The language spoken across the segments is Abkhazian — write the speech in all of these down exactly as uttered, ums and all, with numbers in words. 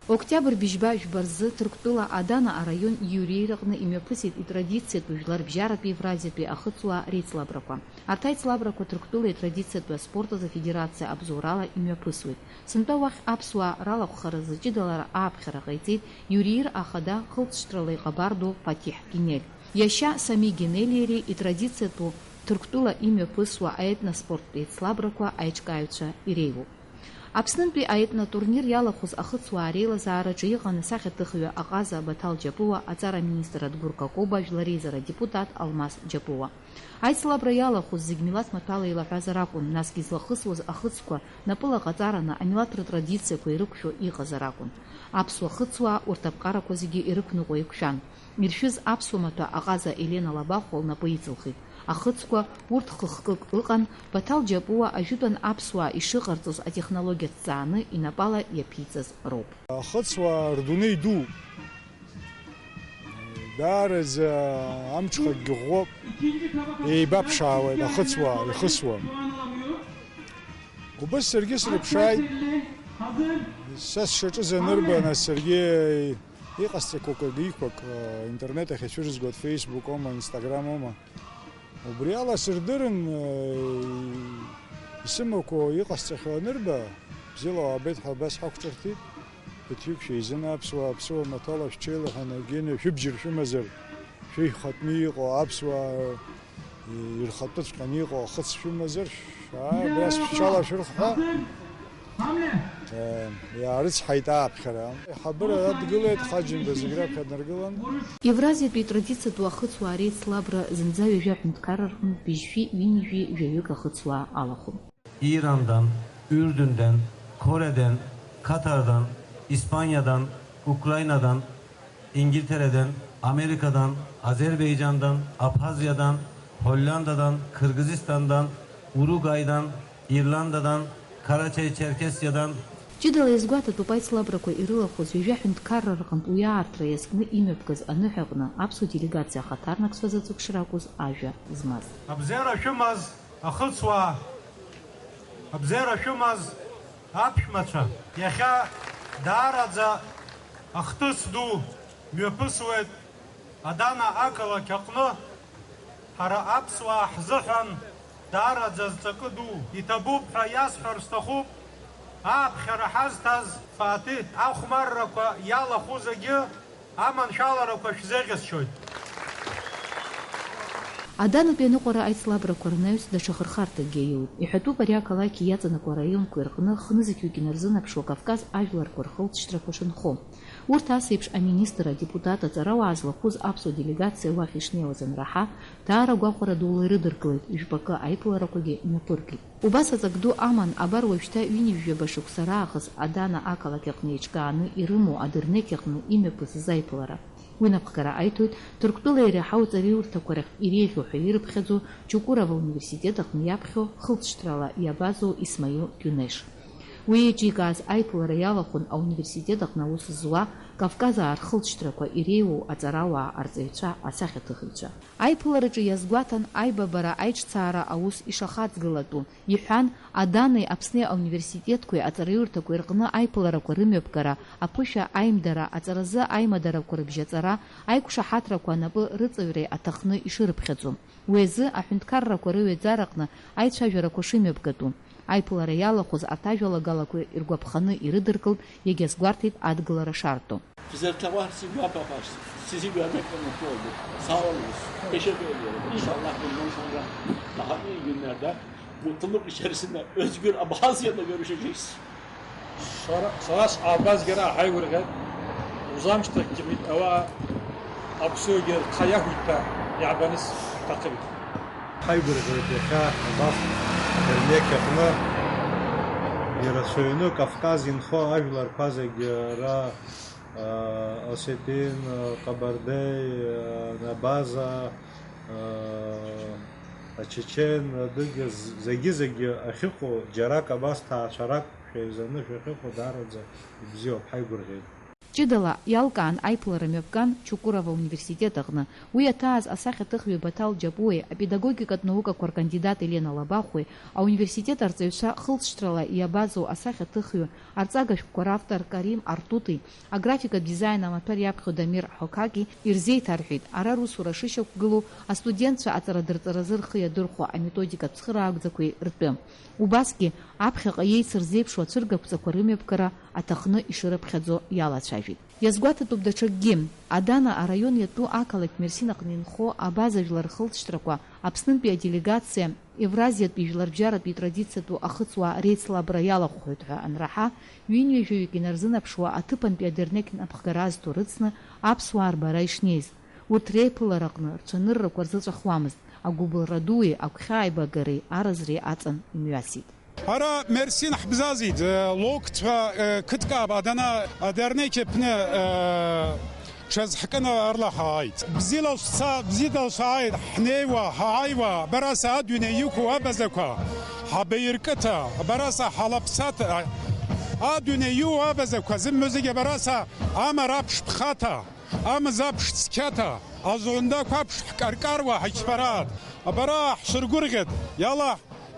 Октиабр быжьба жәба рзы Ҭырқәтәыла Адана араион Иуриеир аҟны имҩаԥысит итрадициатәу жәларбжьаратәи Евразиатәи ахыцуаа реицлабрақәа. Арҭ аицлабрақәа Ҭырқәтәылеи атрадициатәи аспорт азы афедерациа абзоурала имҩаԥысуеит. Сынтәа уахь аԥсуаа ралахәхаразы ҷыдалара ааԥхьара ҟаиҵеит Иуриеир ахада хылҵшьҭрала иҟабар ду Фатиҳ Гинель. Иашьа Сами Гинель иареи итрадициатәу Ҭырқәтәыла имҩаԥысуа аетноспорттә еицлабрақәа аиҿкааҩцәа иреиуоуп. Аԥснынтәи аетнотурнир иалахәыз ахыцуаа реилазаараҿы иҟан асахьаҭыхҩы аҟаза Баҭал Џьапуа, аҵара аминистр Адгәыр Какоба, жәлар реизара адепутат Алмас Џьапуа. Аицлабра иалахәыз зегь милаҭ маҭәала еилаҳәазар акәын, насгьы излахысуаз ахыцқәа напыла ҟаҵараны амилаҭ рытрадициақәа ирықәшәо иҟазар акәын. Аԥсуа хыцуаа урҭ аԥҟарақәа зегьы ирықәныҟәо еиқәшәан. Иршәыз аԥсуа маҭәа аҟаза Елена Лабахәуа лнапы иҵылхит. Ахыцқәа урҭ хы-хкык ыҟан, Баҭал Џьапуа ажәытәан аԥсуаа ишыҟарҵоз атехнологиа ҭҵааны инапала иаԥиҵаз роуп. Ахыцуаа рдунеи дууп. Даараӡа амҽхакгьы ӷәӷәоуп. Еибаԥшаауеит ахыцуаа ихысуа. Убыс саргьы срыԥшааит. Са сшаҿыз анырба, нас саргьы иҟасҵақәо акгьы иқәак, э, интернет ахь ацәырызгоит, Facebook оума, Instagram оума. Убри ала сырдырын, э, исымақәо иҟасҵахьоу анырба, бзиала уаабеит ҳәа абас ҳақәҿырҭит. Ԥыҭҩык шәеизаны аԥсуаа аԥсуа маҭәала шәҽеилаҳәаны, Евгения, шәыбџьар шәымазар, шәеихатәны иҟоу аԥсуаа ирхатәыҵәҟьаны иҟоу ахыц шәымазар, шәаа, абра шәҽалашәырх ҳәа, э, иаарыцҳаит ааԥхьара. Аиҳабыра адгылеит, Хаџьымба зегь раԥхьа днаргылан. Евразиатәи традициатәу ахыцуаа реицлабра зынӡа ҩажәа аҳәынҭқарра рҟынтә быжьшәи ҩынҩажәи жәаҩык ахыцуаа алахәын. İran'dan, Ürdün'den, Kore'den, Katar'dan, İspanya'dan, Ukrayna'dan, İngiltere'den, Amerika'dan, Azerbaycan'dan, Abhazya'dan, Hollanda'dan, Kırgızistan'dan, Uruguay'dan, İrlanda'dan, Karaçay-Çerkesya'dan. Ҷыдала иазгәаҭатәуп аицлабрақәа ирылахәыз ҩажәа ҳәынҭқарра рҟынтә уи аарҭра иазкны имҩаԥгаз аныҳәа аҟны аԥсуа делегациа ахаҭарнакцәа заҵәык шракәыз ажәа змаз. Абзиара шәымаз, ахыцуаа! Абзиара шәымаз, аԥшәмацәа! Иахьа даараӡа ахҭыс ду мҩаԥысуеит Адана ақалақь аҟны. Ҳара аԥсуаа ҳзыҳәан даараӡа зҵакы ду. Иҭабуп ҳәа иасҳәар сҭахуп, ааԥхьара ҳазҭаз Фатиҳ ахәмаррақәа иалахәу зегьы аманшәаларақәа шәзеӷьасшьоит. Аданатәи аныҟәара аицлабрақәа рнаҩс даҽа хырхарҭакгьы аиуит. Иҳәатәуп ари ақалақь иаҵанакуа араионқәа ирҟны хнызқьҩык инарзынаԥшуа Кавказ ажәларқәа рхылҵшьҭрақәа шынхо. Урҭ ас еиԥш аминистр, адепутат, аҵарауаа злахәыз аԥсуа делегациа уахь ишнеиуаз анраҳа, даара гәахәара дула ирыдыркылеит, жәпакы аиԥыларақәагьы мҩаԥыргеит. Убас аҵак ду аман, абар уажәшьҭа ҩынҩажәаба шықәса раахыс Адана ақалақь аҟны еиҿкааны ирымоу адырнеқь аҟны имҩаԥысыз аиԥылара. Уи напхгара аиҭоит Ҭырқәтәылеи иреиҳау аҵараиурҭақәа рахьтә иреиӷьу ҳәа ирыԥхьаӡо Чукурова университет аҟны иаԥхьо хылҵшьҭрала иабазоу Исмаил Кьунеш. Уи еиҿикааз аиԥылара иалахәын ауниверситет аҟны аус зуа, Кавказаа рхылҵшьҭрақәа иреиуоу аҵарауаа, арҵаҩцәа, асахьаҭыхыҩцәа. Аиԥылараҿы иазгәаҭан аибабара аиҿцаара аус ишахаҵгылатәу. Иҳәан, Аданеи Аԥсни ауниверситетқәеи аҵараиурҭақәеи рҟны аиԥыларақәа рымҩаԥгара, аԥышәа аимдара, аҵаразы аимадарақәа рыбжьаҵара, аиқәшаҳаҭрақәа анапы рыҵаҩреи аҭахны ишырыԥхьаӡо. Уи азы аҳәынҭқаррақәа рыҩаӡараҟны аицәажәарақәа шымҩаԥгатәу. Аиԥылара иалахәыз арҭ ажәалагалақәа иргәаԥханы ирыдыркылт, иагьазгәарҭеит адгылара шарҭо. Шәзырҭаху сигәаԥхашт, сзигәаԥхеит, салалус, ишәыҳәеит, иншаллаҳ, бымбон сара, аха игьы нада, гәыҭлык ишьарсны, Özgür Abhazya da görüşeceğiz. Сара, сара сҟаабазгьы ара ҳаигәырӷьеит, узамшьҭахьгьы ауаа аԥсуагьы рхы иақәиҭ ҳәа иаабаны сҭахеит. Ҳаигәырӷьоит иахьа абас Ермек аҟны ирацәаҩны Кавказ инхо ажәларқәа зегьы ара, а, осетин, а, къабардеи, а, набаза, а, ачечен, адыга, з-, зегьы-зегьы ахьыҟоу, џьарак абас ҭаацәарак шәеизаны шәахьыҟоу даараӡа ибзиоуп, ҳаигәырӷьеит. Ҷыдала иалкаан аиԥылара мҩаԥган Чукурова университет аҟны. Уи аҭааз асахьаҭыхҩы Баҭал Џьапуеи апедагогикатә наукақәа ркандидат Елена Лабахәуеи, ауниверситет арҵаҩцәа хылҵшьҭрала иабазоу асахьаҭыхҩы, арҵага шәҟәқәа равтор Карим Артути, аграфикатә дизайн амаҭәар иаԥхьо Дамир Ҳокаки ирзеиҭарҳәеит, ара русура шышьақәгылоу, астудентцәа аҵарадырҵаразы рхы иадырхәо аметодикатә цхыраагӡақәеи ртәы. Убасгьы, аԥхьаҟа иеицырзеиԥшу ацәыргақәҵақәа рымҩаԥгара аҭахны ишырыԥхьаӡо иалацәажәеит. Иазгәаҭатәуп даҽакгьы. Адана араион иатәу ақалақь Мерсин аҟны инхо Абаза жәлар рхылҵшьҭрақәа Аԥснынтәи аделегациа Евразиатәи жәларбжьаратәи традициатәу ахыцуаа реицлабра иалахәхоит ҳәа анраҳа, ҩынҩажәаҩык инарзынаԥшуа аҭыԥантәи адернеқь напхгара азҭо рыцны аԥсуаа рбара ишнеиз. Урҭ реиԥылараҟны рцәаныррақәа рзыҵәахуамызт, агәыбылра дуи агәхьааибагареи аразреи аҵан имҩасит. Ара Мерсин ҳбзазит, э, локт ҳәа, э, қыҭкаап Адана адернеқь аԥны, э, ҽазҳкны арлаҳааит. Бзиала шәца-, бзиала шәааит, ҳнеиуа, ҳааиуа, абараса адунеи иқәу абазақәа, ҳабаиркыҭа, абараса ҳалаԥсаҭа, адунеи иу абазақәа, зымҩа зегьы абараса амара аԥш ԥхаҭа, амза аԥш цқьаҭа, азундақәа аԥш ҳкаркаруа ҳаиқәԥараат. Абара ҳшыргәырӷьеит, иала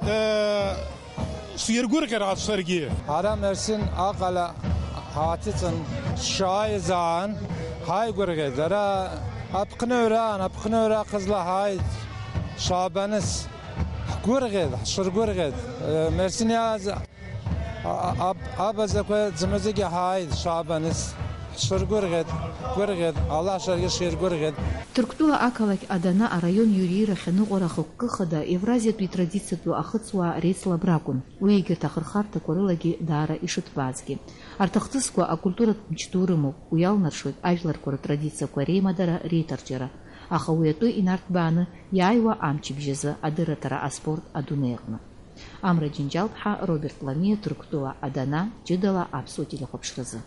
Э, сиргәырӷьар ацәаргьы. Ара Мерсин аҟала ҳааҭыҵын, ҳшааиз аан, ҳааигәырӷьеит. Ара аԥхныҩраан, аԥхныҩра ахызла ҳааит, Шабаныс. Ҳгәырӷьеит, ҳшыргәырӷьеит. Э, Мерсин иааз, а-, а-, аб-, абазақәа зымазегьы ҳааит, Шабаныс. Ҳшыргәырӷьеит, гәырӷьеит, Аллаҳ шаргьы ширгәырӷьеит. Ҭырқәтәыла ақалақь Адана араион иуриир ахьаныҟәара ахықәкы хада Евразиатәи традициатәу ахыцуаа реицлабра акәын. Уи егьырҭ ахырхарҭақәа рылагьы даара ишыҭбаазгьы. Арҭ ахҭысқәа акультуратә мч ду рымоуп, уи иалнаршоит ажәларқәа ртрадициақәа реимадара, реиҭарҿиара. Аха уи атәы инарҭбааны иааиуа амчыбжь азы адырраҭара аспорт адунеи аҟны. Амра Џьынџьал-ԥҳа, Роберт Ламиа, Ҭырқәтәыла Адана, ҷыдала аԥсуа телехәаԥшразы.